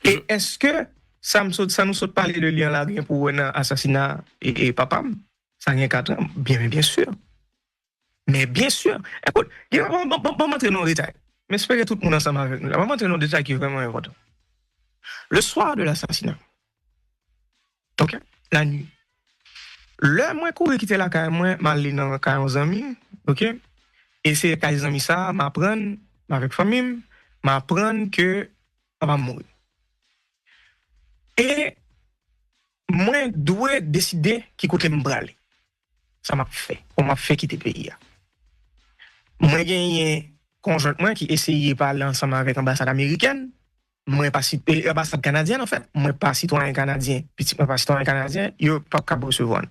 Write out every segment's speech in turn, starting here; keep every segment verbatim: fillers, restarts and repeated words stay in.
E èske sa m sot, sa nou sot pale de li an la gen pou wè nan asasina e, e papa m? Sa gen kat an? Byen, byen si. Men byen si. Ekout, gen, ban, ban, ban, ban m antre nan yon detay. M espere tout moun ansanm avèk nou la. Ban m antre nan yon detay ki vrèman enpòtan. Le soir de l'assassinat, ok, la nuit, lè mwen kouri kite lakay mwen, m ale nan kay yon zanmi, ok, e se kay zanmi sa a, m aprann, m avèk fanmi m, m aprann ke papa m mouri. E mwen dwe deside ki kote m prale. Sa m ap fè, kòman m ap fè kite peyi a. Mwen genyen konjwent mwen ki eseye pale ansanm avèk anbasad amerikèn. Mwen pa si, e, anbasad kanadyèn, anfèt. Mwen pa sitwayen kanadyen, pitit mwen pa sitwayen kanadyen, yo p ap kab resevwa n.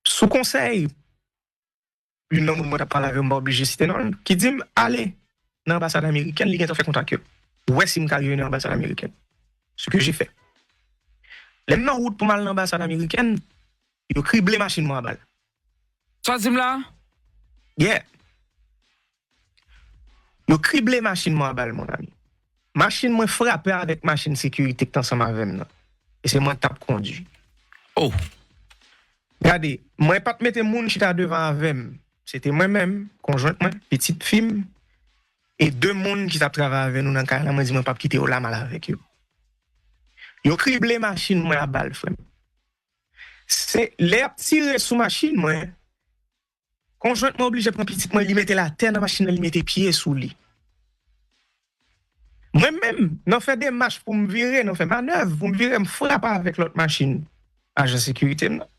Sou konsèy youn nan moun mwen t ap pale avè yo, m pa oblije site non l, ki di m ale nan anbasad amerikèn, li gentan fè kontak yo. Wè si m ka rive nan anbasad amerikèn. Ce que j'ai fait. Lè m nan wout pou m al nan anbasad amerikèn, yo krible machin mwen a bal. Sa w di m la? Yeah. Yo krible machin mwen a bal, mon ami. Machin mwen frape avèk machin sekirite ki t ansanm avè m nan. E se mwen k t ap kondui. Oh. Gade, mwen pa t mete moun chita devan avè m. Se te mwen menm, konjwent mwen, pitit fi m, e de moun ki t ap travay avè nou nan kay la. Mwen di mwen p ap kite yo la, m al avèk yo. Yo krible machin mwen a bal, frè m. Se lè y ap tire sou machin mwen, konjwent mwen oblije pran pitit mwen, li mete l atè nan machin nan, li mete pye sou li. Mwen menm, nan fè demach pou m vire, nan fè manèv pou m vire, m frape avèk lòt machin ajan sekirite m nan.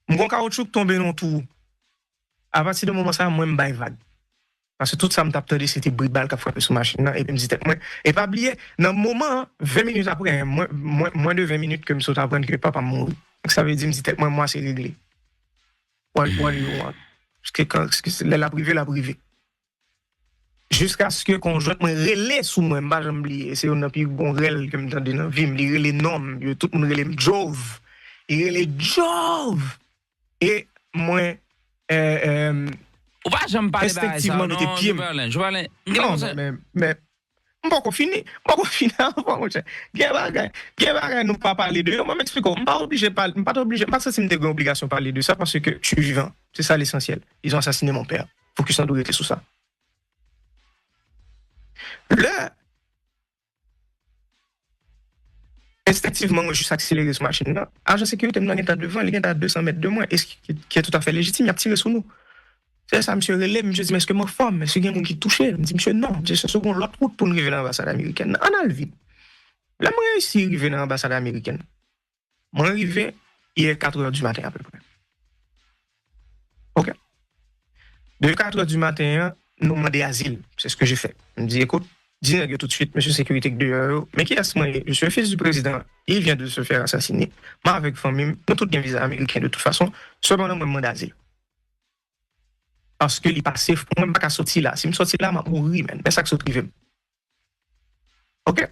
M gon kawoutchou k tonbe nan twou. Apati de moman sa a, mwen m bay vag. Paske tout sa m t ap tande, se te bri bal k ap frape sou machin nan, epi m di tèt mwen, e pa bliye, nan moman an, ven minit apre, mwen, mwen, mwen de ven minit ke m sot aprann ke papa m mouri. Donk, sa vle di, m di tèt mwen, mwen se regle. What, what do you want? Paske kan, paske lè l ap rive, l ap rive. Jiskaske konjwent mwen rele sou mwen, m pa janm bliye, se youn nan pi bon rèl ke m tande nan vi m, li rele non m, yo tout moun rele m Jove. Li rele Jove! E mwen, e, e, Ou pa janm pale bagay sa, enstenktivman mete non, pye m. Jovelin, Jovelin, m gen Non, konsa. men, men, men, m poko fini, m poko fini avan, monchè. Gen bagay, gen bagay nou pa pale de yo, mwen m eksplike w, m pa oblije pale, m pa t oblije, m pa santi m te gen obligasyon pale de sa, paske tu es vivant. Se sa lesansyèl. Ils ont assassiné mon père. Fokis lan dwe rete sou sa. Lè Enstenktivman, mwen jis akselere sou machin nan. Ajan sekirite m nan gentan devan, li gentan a de san mèt de mwen, e ki, ki toutafè lejitim, y ap tire sou nou. Se sa, misye rele m, misye di m, èske m anfòm? Èske gen moun ki touche? M di misye, non. Misye di, se gon lòt wout pou n rive nan anbasad amerikèn nan. Ann al vit. Lè m reyisi rive nan anbasad amerikèn, mwen rive, il est quatre heures du matin à peu près. Ok. De quatre heures du matin, nou mande azil. C'est ce que j'ai fait. M di, écoute, di nèg yo tout de suite, mesye sekirite k deyò yo, men kiyès mwen ye? Je suis le fils du président. Il vient de se faire assassiner. Mwen avèk fanmi m, nou tout gen viza ameriken de tout fason. Sepandan, mwen, m mande azil. Paske li pa safe pou mwen, m pa ka soti la. Si m soti la, m ap mouri, menn. Men sa k sot rive m. Ok?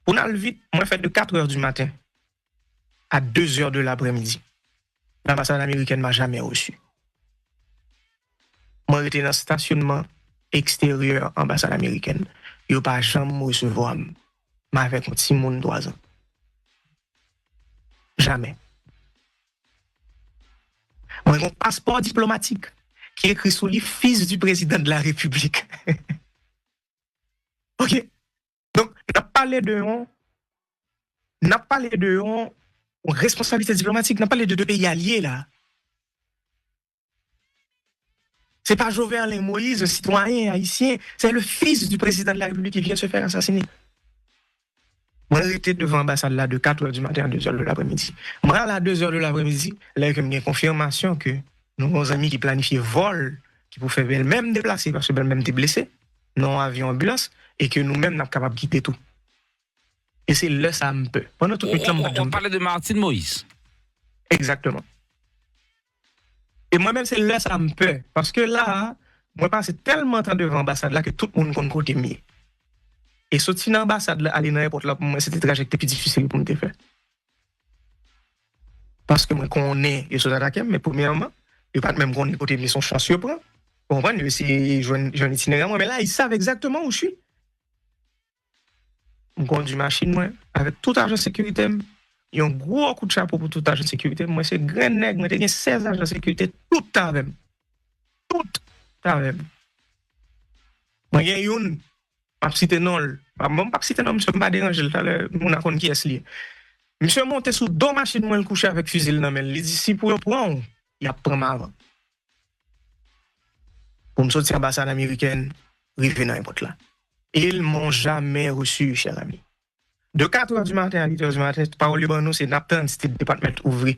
Pou n al vit, mwen fè de quatre heures du matin à deux heures de l'après-midi. L'ambassade américaine m'a jamais reçu. Mwen rete nan stasyonman eksteryè anbasad amerikèn. Yo pa janm resevwa m. M avèk yon timoun twa zan. Jamè. Mwen gen yon paspò diplomatik ki ekri sou li Fils du Président de la République. Ok. Donk, n ap pale de yon, n ap pale de yon, yon responsablite diplomatik, n ap pale de de peyi alye la. Se pa Jovenel Moïse, sitwayen ayisyen, c'est le fils du président de la République qui vient de se faire assassiner. Mwen rete devan anbasad la de quatre heures du matin à deux heures de l'après-midi. Mwen ale à deux heures de l'après-midi, lè ke m gen konfimasyon ke nou gen yon zanmi ki planifye vòl ki pou fè bèlmè m deplase, paske bèlmè m te blese nan yon avyon anbilans, e ke nou menm n ap kapab kite tou. E se lè sa a m pè. Pandan tout nwit lan, m pa t janm pè. Ou pale de Martine Moïse. Egzakteman. E mwen menm, se lè sa a m pè. Paske la a, mwen pase tèlman tan devan anbasad la ke tout moun konn kote m ye. E soti nan anbasad la, ale nan èpòt la, pou mwen, se te trajè ki te pi difisil pou m te fè. Paske mwen konnen yo sot atake m, men premyèman, yo pa t menm konnen kote m ye, se yon chans yo pran. Ou konprann? Yo eseye jwenn, jwenn itinerè mwen, men la, ils savent exactement où je suis. m kondwi machin mwen, avèk tout ajan sekirite m, yon gwo kout chapo pou tout ajan sekirite m. Mwen se grenn nèg, mwen te gen sèz ajan sekirite, tout t avè m. Tout t avè m. Mwen gen youn, m ap site non l. M ap site non misye, m pa deranje l, talè moun a konn kiyès li ye. Misye monte sou do machin mwen, l kouche avèk fizi l nan men l. Li di, "Si pou yo pran w, y ap pran m avan." Pou m soti anbasad amerikèn, rive nan èpòt la. Ils m'ont jamais reçu, cher ami. De quatre heures du matin à huit heures du matin, pawòl yo ban nou, se n ap tann State Department ouvri.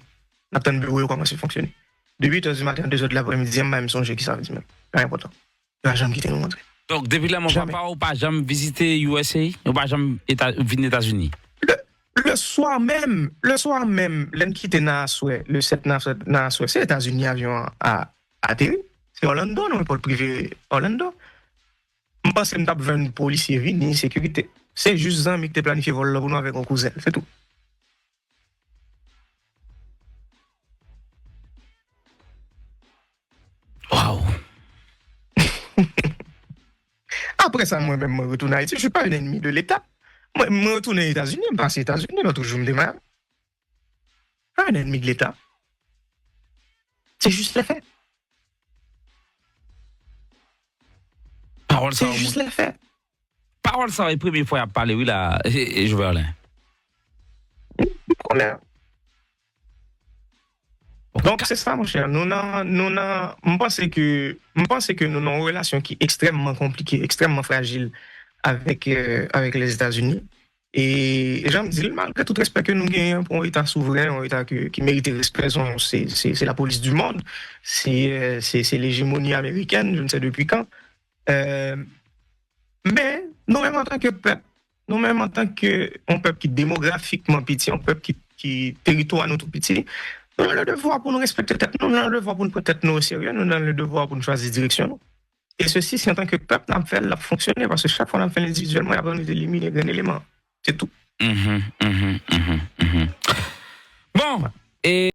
N ap tann biwo yo kòmanse fonksyone. De huit heures du matin à deux heures de l'après-midi, m pa menm sonje ki sa vle di menm. Pa enpòtan. Yo pa janm kite nou rantre. Donk, depi lè mò papa w, ou pa janm vizite U S A? Ou pa janm Eta, vin Etazini? Le, le soir même, le soir même, lè n kite nan aswè, le sept nan aswè, nan aswè, se Etazini avyon an a, ateri. Se Orlando, nan èpòt prive Orlando. M panse m t ap jwenn polisye vini, sekirite. Se jis zanmi ki te planifye vòl lan pou nou avèk yon kouzen l, se tou. Wow. Apre sa, mwen menm, mwen retounen Ayiti. Je suis pas un ennemi de l'État. Mwen, mwen retounen Etazini, m pase Etazini, lòt jou m te Miami. Pas un ennemi de l'État. C'est juste les faits. Pawòl sa C'est juste les faits. Pawòl sa e premye fwa y ap pale wi la, e, e, Joverlin. Konnen. Donk se sa, monchè. Nou nan, nou nan, m panse ke, m panse ke nou nan yon relasyon ki ekstrèmman konplike, ekstrèmman frajil avèk, euh, avèk Lèzetazini. E jan m di l, malgre tout respè ke nou genyen pou yon Eta souvren, yon Eta ke, ki merite respè, se, se, se la police du monde, se, euh, se, se l'hégémonie américaine, je ne sais depuis quand. Euh, men, nou menm antanke pèp, nou menm antanke yon pèp ki demografikman piti, yon pèp ki, ki teritwa nou tou piti, nou nan le devwa pou nou respekte tèt nou, nou nan le devwa pou nou pran tèt nou o serye, nou nan le devwa pou nou chwazi direksyon nou. E sesi, se antanke pèp n ap fè l, l ap fonksyone, paske chak fwa n ap fè l endividyèlman, y ap rann nou elimine grenn eleman. Se tou. Mhm, mhm, mhm, mhm. Bon, e